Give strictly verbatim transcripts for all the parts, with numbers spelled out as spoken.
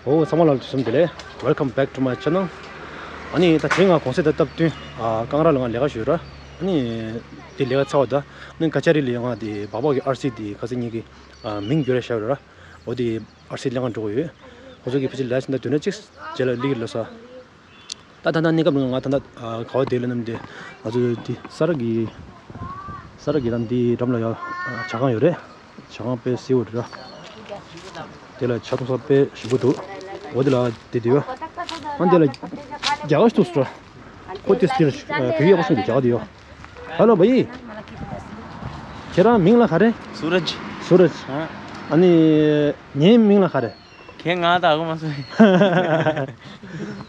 ཨོ་ཚང་མ་ལ་དུས་གསུམ་བདེ་ལེགས། Welcome back to my channel. ཨ་ནི་ད་དེ་ང་གུང་སེང་དང་སྟབས་བསྟུན་ཨ་ཀང་ར་ལ་ང་ལས་ཀ་ཞུ་ར། ཨ་ནི་དེ་ལས་ཀ་ཚར་བ་ད་ཨ་ནི་ཀ་ཅ་རི་ལ་ཡང་ང་དེ་སྦག་སྦག་གི་ཨར་སི་དེ་ག་ཚོད་ཉིད་ཀྱི་ཨ་མིང་བརྗོད་ར་བཞག་ར། འོ་དེ་ཨར་སི་ལེན་ག་འགྲོ་གི་ཡོད། ཁོང་ཚོ་གི་ཕལ་ཆེར་ལས་ཀ་ད་དུས་ན་གཅིག་རྗེས་ལ་ལི་གི་ལོ་ས། ད་ད་ད་གནས་སྐབས་ལ་ང་ད་ད་ཨ་ག་བ་དེ་ལ་ནམ་དེ་ང་ཚོ་དེ་ས་ར་གི་ས་ར་གི་ལམ་དེ་འགྲམ་ལ་ཡ་ཇ་ཁང་ཡོད་རེད། ཇ་ཁང་དཔེ་སེའུ་རེད་ར། དེ་ལ་ཇ་འཐུང་ས་དཔེ་ཞིམ་པོ་འདུག་འོ་དེ་ལ་དེ་དེ་ཡོད། ཨ་འདི་ལ་རྒྱ་གར་ཞིག་འདུག་ཟེར། ཁོ་དེ་སྟེར་བོད་ཡག་པོ་ཞིག་འདུག་རྒྱ་གར་དེ་ཡོད། ཧ་ལོ་བ་ཡི། ཁྱེད་རང་མིང་ལ་ག་རེ། སུ་ར་ཇི། སུ་ར་ཇི། ཨ་ནི་ངའི་མིང་ལ་ག་རེ། ཁྱེད་ང་ད་གོ་མ་སོང་།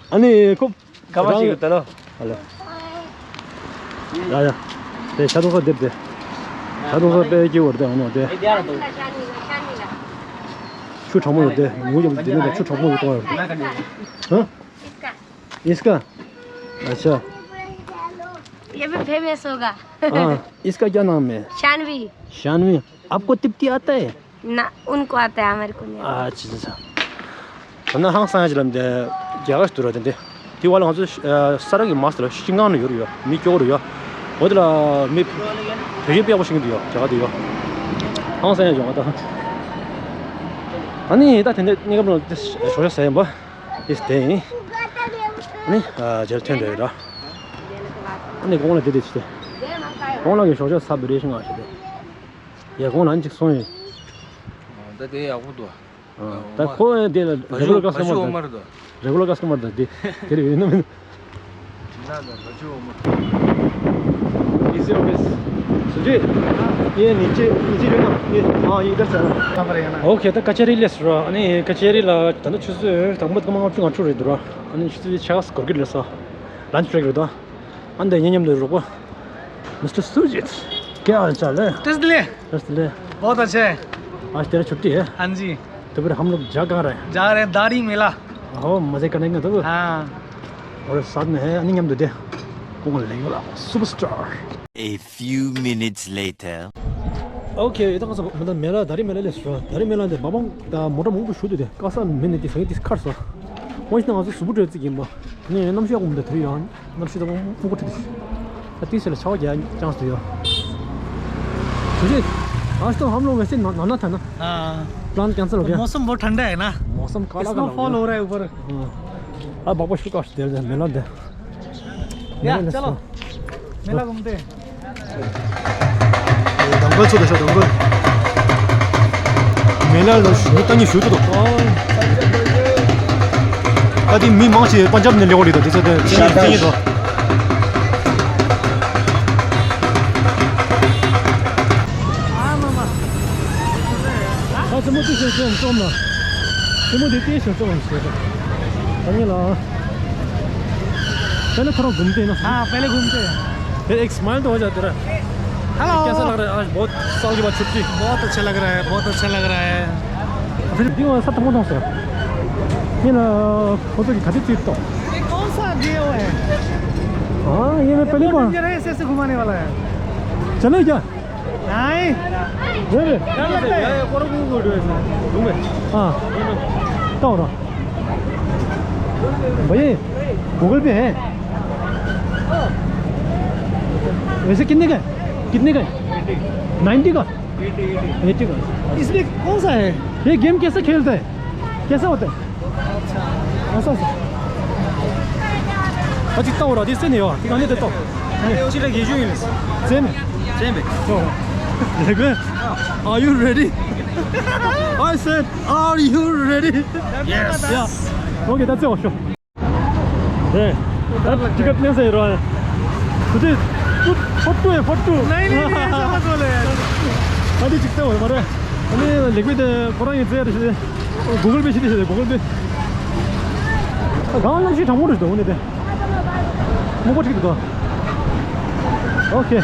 ཨ་ནི་ཁོ་ཁ་པར་ཞིག་ད་ལོ། ཨ་ལོ། ཡ་ཡ། དེ་ཤ་དུང་ས་དེབ་དེ། ཤ་དུང་ས་དཔེ་སྐྱིད་པོ་རེད་དེ་འོ་ནོ་དེ། ཆུ་གྲང་མོ་ཡོད་དེ་ངུ་ཡོད་དེ་ནི་དེ་ཆུ་གྲང་མོ་ཡོད་གཏོང་ཡོད་དེ། ཧ། इसका। अच्छा। ये भी फेमस होगा। हाँ, इसका क्या नाम है? शानवी। शानवी। आपको तिप्ती आता है? ना, उनको आता है, हमारे को नहीं आता। अच्छा, अच्छा। ད་ནི་ཧང་སང་ཡ་ཅིག་ལབ་འདི་རྒྱ་གར་ཞིག་འདུག་ར། དེ་འདི་དེ་བ་ལ་ང་ཚོ་ས་ར་གི་མ་སི་ལ་ཤིང་ཀང་ནས་ཡོད་རེད་ཡ། མི་སྐྱོ་རེད་ཡ། འོ་དེ་ལ་མི་བོད་ཡིག་དཔེ་ཡག་པོ་ཤེས་ཀྱི་འདུག་ཡ། རྒྱ་གར་དེ་ཡ། ཧང་སང་ཡ་ཅིག་ང་ད། ཨ་ནི་ད་དེ་འདྲ་གནས་སྐབས་ལ་དེ་ཞོགས་ཇ་ཟ་ཡིན་པ། དེ་དེ་ཡིན། ཨ་ནི་ཨ་རྗེས་ལ་ཐོན་འདྲ་ཡོད་ར། ཨ་ནི་གོང་ལ་དེ་དེ་ཅི་དེ། གོང་ལ་གི་ཞོགས་ཇ་ཟ་བི་རེ་ཤིང་ང་ཞེས་དེ། ཡ་གོང་ལ་ཨ་ནི་ཅིག་སོང་ཡོད། ད་དེ་ཡག་པོ་འདུག་ད་ཁོ་དེ་ལ་རེ་གུ་ལར་ཀ་སི་ཊོ་མར་དང་། རེ་གུ་ལར་ཀ་སི་ཊོ་མར་དང་དེ་དེ་རེད་ཡོད་ན་མིན། इसी ऑफिस। सुजीत, ये नीचे, नीचे जो ना, ये, हाँ, ये इधर से आना। हाँ, पर है ना। ओके, ད་ཀ་ཅ་རི་སླེབས་སོང་ར། ཨ་ནི་ཀ་ཅ་རི་ལ་ད་ནི་ཆུ་ཚོད་དང་པོ་སྐར་མ་ལྔ་བཅུ་ང་དྲུག་རེད་འདུག་ར། ཨ་ནི་ཆུ་ཚོད་ཆ་ག་སྐོར་གྱི་རེད་ས། ལན་ཆི་བྷེ་རེག་རེད་ད། ཨ་འདི་ངའི་མཉམ་དུ་རོགས་པ། मिस्टर सुजीत, क्या हाल चाल है? बस ले। बस ले। बहुत अच्छे है। आज तेरा छुट्टी है? हाँ जी। तो फिर हम लोग जा कहाँ रहे हैं? जा रहे हैं दारी मेला। ओहो, मजे करने का तो। हाँ। और साथ में है अनियम दुदे। कौन लेंगे वाला superstar. A few minutes later. Okay, ད་ང་ཚོ་མེ་ལ་མེ་ལ་དཱ་རི་མེ་ལ་སླེབས་སོང་། དཱ་རི་མེ་ལ་འདི་མ་འོངས་ད་མོ་ཊ་མང་པོ་ཞུ་འདུག་དེ། ཀ་ས་མེད་ནས་དེ་ས་ཡིན་དེ་ཁར་སོང་། ངོ་ཤེས་ན་ང་ཚོ་གཟུགས་པོ་བྲེལ་ཙིག་ཡིན་པ། ངས་གནམ་གཤིས་ཡག་པོ་མི་འདུག་དེ་རིང་ཡང་གནམ་གཤིས་ད་སྨུག་པོ་ཁྲིད་དེ། ད་དེ་ཚེ་ལ་ཆར་པ་རྒྱག་ཅང་སུ་ཡོད། ཞུ་ཅེ། आज तो हम लोग वैसे ना, ना, ना था ना। हाँ। प्लान कैंसिल हो गया। मौसम बहुत ठंडा है ना। मौसम काला काला हो गया। स्नोफॉल हो रहा है ऊपर। हाँ। अब वापस शुरू कर दे रहे हैं, मेला दे। या, मेला चलो। मेला घूमते हैं। दंगल चलो, दंगल। मेला लो, शुरू तक नहीं शुरू तो। अभी मी मांग से पंजाब ने लेवल तो, जैसे तो, शाबाश। हाँ, समझ से, से, से, समझ। समझ देते हैं, समझ से। अरे ला। पहले थोड़ा घूमते हैं ना। हाँ, पहले घूमते हैं। फिर एक स्माइल तो हो जाता है। हेलो। कैसा लग रहा है आज बहुत साल के बाद छुट्टी? बहुत अच्छा लग रहा है, बहुत अच्छा लग रहा है। फिर भी वो सब तो मौसम से। ये ना, वो तो खाते चीज तो। ये कौन सा दिए हुए हैं? हाँ, ये मैं पहली बार। डेंजर है, ऐसे ऐसे घुमाने वाला है। चले क्या? नहीं। नहीं, नहीं। डर लगता है। हाँ। क्या हो रहा? भैया, गूगल पे है? वैसे कितने का है? कितने का है? नाइन्टी का? एटी का। इसमें कौन सा है? ये गेम कैसे खेलता है? कैसा होता है? ऐसा, ऐसा। 아, 직 ताऊ रा, दिस ने यो, ठीक है, दे तो। चिला गेजु इलिस। सेम। सेम है। तो, देखो। Are you ready? I said, are you ready? Yes. Yeah. Okay, that's it. 네. 아, 지금 נס어요, 이러네. 근데, 포-, 포토에, 포토. नहीं, नहीं, नहीं, ऐसा मत बोलो यार। अरे, 직 ताऊ, हमारे। अरे, लिक्विड, कोरोना ये दे रहे। गूगल पे सीधे सीधे, गूगल पे। गांव ना सी ठमोर दो ने दे। मुको ठीक दो। ओके।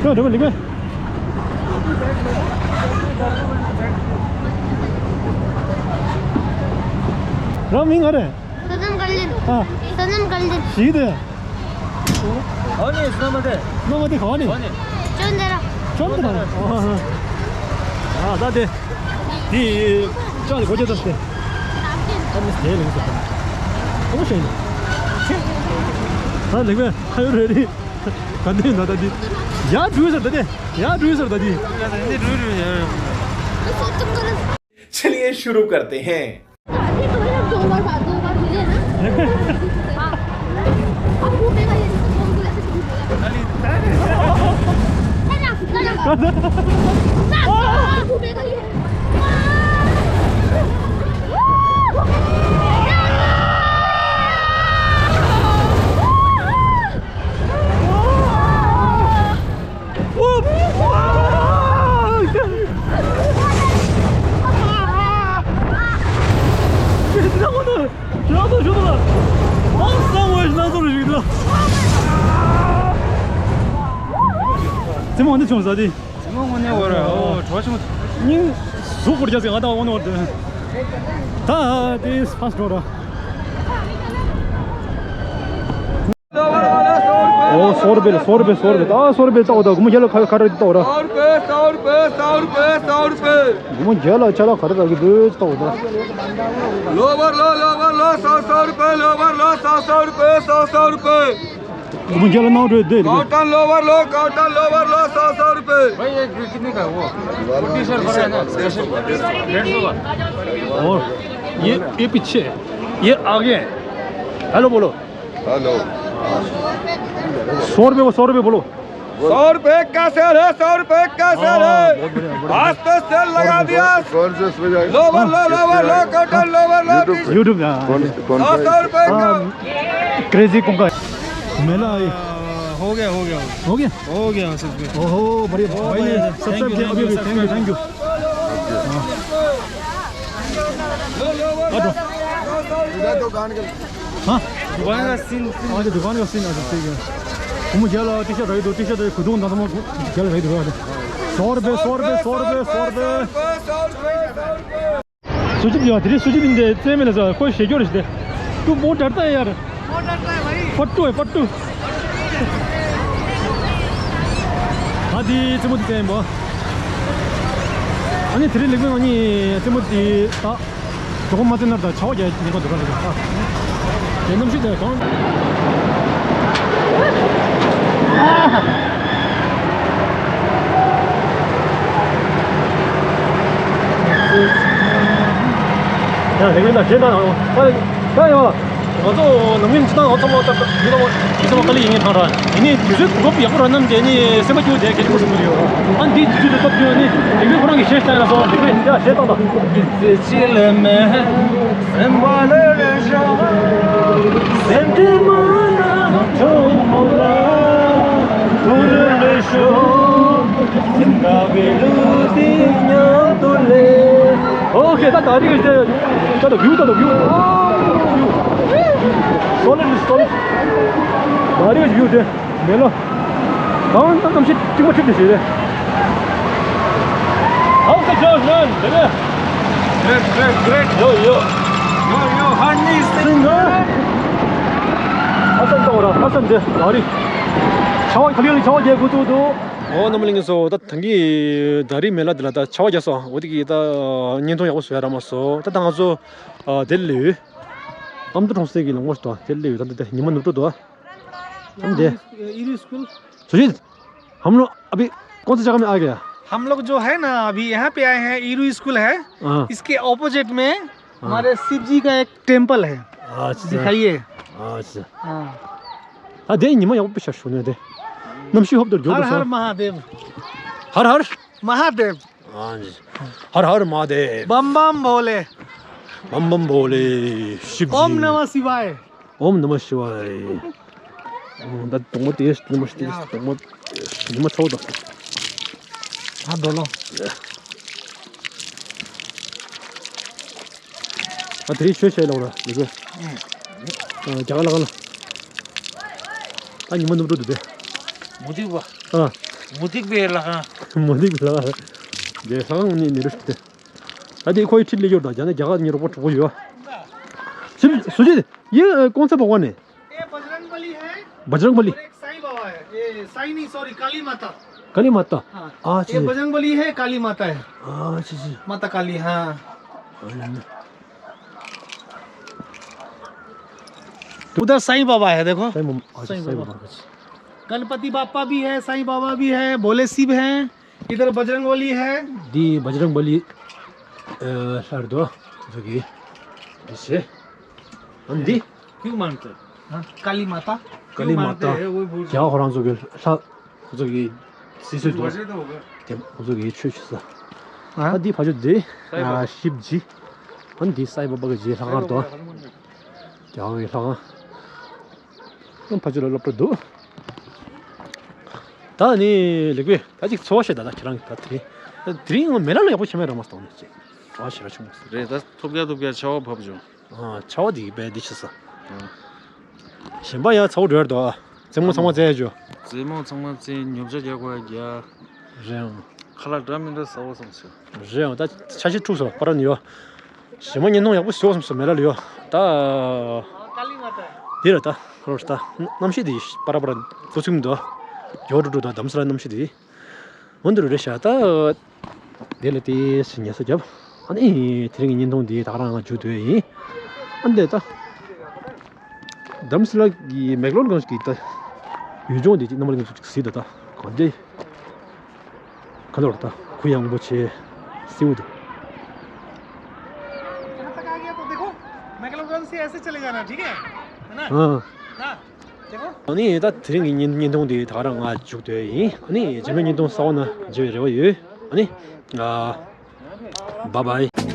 तो, तो, लिख। राम मिंग अरे। सनम कल्याण। हाँ। सनम कल्याण। सीधे। 아니, 스나마데. 스나마데 가니? 아니. 쫀데라. 쫀데라. 아, 아. 아, ད་དེ། དེ། ཅག་ལ་སྒོ་རྒྱག་ཐབས་ཤེས། ད་ནི་དེ་ལེགས་སོ། ཨོ་ཤེས། ད་ལེགས་པས་ཁ་ཡོད་རེད་རེད། ག་འདྲ་ཡིན་ད་ད་དེ། ཡར་འགྲོ་ཟེར་ད་དེ། ཡར་འགྲོ་ཟེར་ད་དེ། འདི་འགྲོ་འགྲོ་ཡར། चलिए शुरू करते हैं। अभी तो यार दो बार बात, दो बार मिले ना। हाँ। अब घूमेगा ये, इसको घूम के ऐसे घूमेगा। है ना? है ना? अब घूमेगा ये। རྩེད་མོ་འདི་བྱུང་ཟ་དེ། རྩེད་མོ་ངོ་ནས་འོ་ར་ཨོ་གྲོ་བྱུང་། སྙིང་ཟུག་པོར་རྒྱབ་ཟེར་ང་དང་འོ་ནས་འོ་ར། ད་དེ་ཕ་སི་འགྲོ་ར། ཨོ་སོ་རུ་པེ་སོ་རུ་པེ་སོ་རུ་པེ། ད་སོ་རུ་པེ་ལྟ་འོ་ད་སྒོར་མོ་བརྒྱ་ལ་ག་ག་རེ་ལྟ་འོ་ར། सौ रुपए, सौ रुपए, सौ रुपए, सौ रुपए। སྒོར་མོ་བརྒྱ་ལ་ཆ་ལ་ག་རེ་ལྟ་གི་འདུག་ལྟ་འོ་ད། लो बार लो, लो बार लो, सौ, सौ रुपए, लो बार लो। सौ, सौ रुपए, सौ, सौ रुपए। སྒོར་མོ་བརྒྱ་ལ་ནང་འགྲོ་བསྡད་འདུག Cotton लोअर लो, cotton लोअर लो, सौ, सौ रुपए। भाई, ये कितने का है वो? वो टी शर्ट भरा है ना, डेढ़ सौ का। और ये, ये पीछे, ये आगे। हेलो बोलो। हेलो। सौ रुपये, वो सौ रुपये बोलो। सौ रुपये का सेल है, सौ रुपये का सेल है। बहुत बढ़िया, बहुत बढ़िया। आज तो सेल लगा दिया। कौन से इसमें जाएगा? लोअर लो, लोअर लो, कॉटन लोअर लो। YouTube, YouTube, हाँ। कौन, कौन सा? सौ रुपये का। क्रेजी कुंका। मेला आई। हो गया, हो गया। हो गया? हो गया, सच में। ओहो, बढ़िया। भाई ने सब्सक्राइब किया, अभी, अभी, थैंक यू, थैंक यू। हाँ। दुकान का सीन, सीन। अच्छा, दुकान का सीन, अच्छा, ठीक है। वो मुझे ला टी शर्ट रही दो, टी शर्ट रही, खुद उन दादा मुझे क्या रही दो। सौ रुपये, सौ रुपये, सौ रुपये, सौ रुपये। सुचित यार, तेरी सुचित इंदे, ते मैंने जा, कोई शेक्योर इस दे। तू बहुत डरता है यार। बहुत डरता है भाई। पट्टू है, पट्टू। हाँ जी, चमुच के हैं, बो। 아니, 들이 리그 아니, चमुच 이, 다. 조금만 더 nar da, chao ya, 이거 들어가자. 얘는 시대 건. 야, 내가 나 쟤다. 빨리 가요. ང་ཚོ་ནམ་རྒྱུན་སྤྱི་བཏང་ང་ཚོ་མོ་ལྟ་བུ་ཡིན་ནོ། ཡིན་ནོ་མ་ག་ལེ་ཡིན་ཐང་ར། ཡིན་ནི་དུས་ཚོད་གོ་སྐབས་ཡག་པོ་རག་ནམ་དེ་ནི་སེམས་པ་སྐྱོ་དེ་གལ་ཆེན་པོ་ཞིག་ཡོད། ཨ་འདི་དུས་ཚོད་དུ་སྐབས་སྐྱོ་ནི་དེ་གའི་ཁོ་རང་གི་ཤེས་བྱ་ཡིན་ན་སོང་དེ་གའི་ཡ་ཤེས་བཏང་དང་། སེམས་པ་ལས་རེ་ཞོ། སེམས་ཁྲལ་མ་ན་ཁྲོ་མོ་ལ། ཐུགས་ལས་ཞོ། སེམས་དགའ་བའི་ལུས་འདི་མཉམ་དུ་ལས། ཨོ་ཁེ་ད་ད་རིག་ཅེ། ད་ད་བིའུ་ད་ད་བིའུ། སོ་ལིཌ་སོ་ལིཌ། ད་རིག་བིའུ་དེ་མེ་ལོ། གང་ད་གམ་ཤི་ཏིང་མ་ཁྲིད་དེ་ཞེས་རེད། How's the job, man? དེ་རེད། Great, great, great. Yo, yo. Yo, yo, honey, sing. ཧ་སན་ཏོ་ར་ཧ་སན་དེ་ད་རིག་ཆ་བ་ཁ་ལི་ལི་ཆ་བ་རྒྱལ་ཁུ་ཚུགས་འདུག་ཨོ་རྣམ་གླིང་སོ་ད་ཐང་གི་ད་རིག་མེ་ལ་དེ་ལ་ད་ཆ་བ་རྒྱག་སོང་། འོ་དེ་གི་ད་བརྙན་ཐུང་ཡག་པོ་བཟོ་ཡ་རག་མ་སོང་། ད་ད་ང་ཚོ་ཨ་དེ་ལུས་ཨམ་ཏོ་གྲོང་གསེབ་ཀྱི་ལམ་ཁ་ཞིག་འདུག་དེ་ལུས་ད་ད་ཉི་མ་ནུབ་འགྲོ་འདུག་ཨམ་དེ། ཡང་ཨི་རུ་སྐུལ། सुजीत, हम लोग अभी कौन सी जगह में आ गया? हम लोग जो है ना, अभी यहाँ पे आए हैं, ईरू स्कूल है। हाँ। इसके अपोजिट में हाँ। हमारे शिव जी का एक टेम्पल है। अच्छा। दिखाइए। अच्छा। हाँ। ད་དེ་ཉི་མ་ཡག་པོ་ཤར་ཤོར་ནས་དེ། གནམ་གཤིས་ཧོབ་ཏེ་རྒྱུག་हर འདུག་ས། हर महादेव। हर हर। महादेव। हाँ जी। हर हर महादेव। बम बम भोले। बम बम भोले शिव जी। ओम नमः शिवाय। ओम नमः शिवाय। ཨོ་ད་དོག་མོ་དེ་དོག་མོ་དེ་དོག་མོ་ཉི་མ་ཚ་བོ་དང་། ད་འགྲོ་ལོ། ཨ་དེ་རིང་ཤོད་བྱས་ལོག་ར་ལེགས་པས། ཨ་རྒྱ་གར་ལ་ག་ལ། ད་ཉི་མ་ནུབ་འགྲོ་འདུག་དེ། མུ་ཏིག་པ། ཨ། མུ་ཏིག་པའི་ལ་ག་མུ་ཏིག་པའི་ལ་ག་དེ་ལ་ག་ངུ་ནི་ནི་རུ་ཤི་དེ། ད་དེ་ཁོའི་ཁྲིད་ལེགས་ཡོད་ད་རྒྱ་ནི་རྒྱ་གར་ཉི་རོགས་པ་གྲོགས་པོ་ཡོད། སུ་ཅི་ཡི་ཀོང་ཚ་པ་བ་ནི། ये बजरंग बली है। बजरंग बली। और एक साईं बाबा है। ये साईं नहीं, सॉरी, काली माता। काली माता। हाँ। हाँ, ये जी। बजरंग बली है, काली माता है। हाँ, जी, जी। माता काली, हाँ। हाँ, जी, जी। उधर साईं बाबा है, देखो। साईं बाबा, अच्छा, साईं साईं बाबा। बाबा। गणपति बापा भी है, साईं बाबा भी है, भोले शिव हैं, इधर बजरंग बली है। འདི་བཛྲང་བ་ལི། ཨ། ལྷ་རེད་དོ། ཁོ་ཚོ་གི། འདི་བྱས། ཨ་འདི། क्यों मानते हैं? हाँ, काली माता। काली माता। क्यों मानते हैं? वो भूल ཡ། ཁོ་རང་ཚོ་གི་ལྷ། ཁོ་ཚོ་གི་སྲིད་སྲོལ་དུ། དེ་ཁོ་ཚོ་གི་ཆོས་བྱེད་ས། ཨ། ཨ་འདི་ཕ་ཆོས་འདི། ཨ། ཤིབ་ཇི། ཨ་འདི་སའི་བ་བ་གི་རྗེས་ལྷ་ཁང་དོ། རྒྱ་གར་གྱི་ལྷ་ཁང་། ཨ་ཕ་ཆོས་ལ་སློབ་གྲྭ་འདུག་ད་ནི་ལེགས་པས་ད་ཅིག་འཚོ་བ་བཤད། ད་ད་ཁྱེད་རང་གི་ད་དེ་རིང་དེ་རིང་ང་མེ་ལ་ལ་ཡག་པོ་བྱེད་མེད་ར་མ་སྟོང་ནས་ཅིག་གྲོགས་ཞེ་དྲག་བྱུང་མ་སོང་། རེད། ད་ཐོབ་རྒྱ་ཐོབ་རྒྱ་ཆར་པ་བབས་བྱུང་། ཨ། ཆར་པ་འདི་གི་དཔེ་འདི་བྱེད་ས། ཨ། གཞན་པ་ཡང་ཚ་བོ་འགྲོ་ཡར་འདུག་རྩེད་མོ་ཚང་མ་རྩེ་ཡ་ཅོ། རྩེད་མོ་ཚང་མ་རྩེ། ཉོ་ཆ་རྒྱག་དགོས་ཡ་རྒྱག་རེད་ཨང་། ཁ་ལག་འདྲ་མི་འདྲ་ཟ་བ་བསམ་སོང་། རེད་ཨང་། ད་འཆར་གཞི་འཁྲུགས་སོང་། པ་ར་ནི་ཡོ། ཞི་མ་བརྙན་ཐུང་ཡག་པོ་བཟོ་བསམ་སོང་། མེ་ལ་ལ་ཡོ། ད་འདི་རེད། ད་ཁོ་རེད། ད་གནམ་གཤིས་འདི་པ་ར་པ་ར་འགོ་ཚུགས་མི་འདུག་ཡོ་འགྲོ་འགྲོ། ད་དྷ་རམ་ས་ལ་གནམ་གཤིས་འདི། འོ་འདི་རུ་རེད་ཤག་ད་དེ་ལ་དེ་ཉལ་ས་རྒྱབ། ཨ་ནི་དེ་རིང་གི་བརྙན་ཐུང་འདི་ད་ག་རང་ང་མཇུག་བསྡུ་ཡ་ཡིན། ཨ་འདི་ད་དྷ་རམ་ས་ལ་གི་མེག་ལོར་གང་ཞིག་གི་ད་ཡུལ་ལྗོངས་འདི་ཅིག་རྣམ་པ་ལ་ངས་ཅིག་གཟིགས། ད་ད་ག་འདི་ག་འདི་རེད། ད་གུ་ཡངས་པོ་བྱས་སེའུ་འདུག जहाँ तक आ गया तो देखो, मैक्लोडगंज से ऐसे चले जाना, ठीक है? है ना? ཨ། देखो। ཨ་ནི་ད་དེ་རིང་གི་བརྙན་བརྙན་ཐུང་འདི་ད་ག་རང་ང་མཇུག་བསྡུ་ཡ་ཡིན། ཨ་ནི་རྗེས་མའི་བརྙན་ཐུང་གསར་པ་ནང་མཇལ་བའི་རེ་བ་ཡོད། ཨ་ནི། ཨ། Bye bye.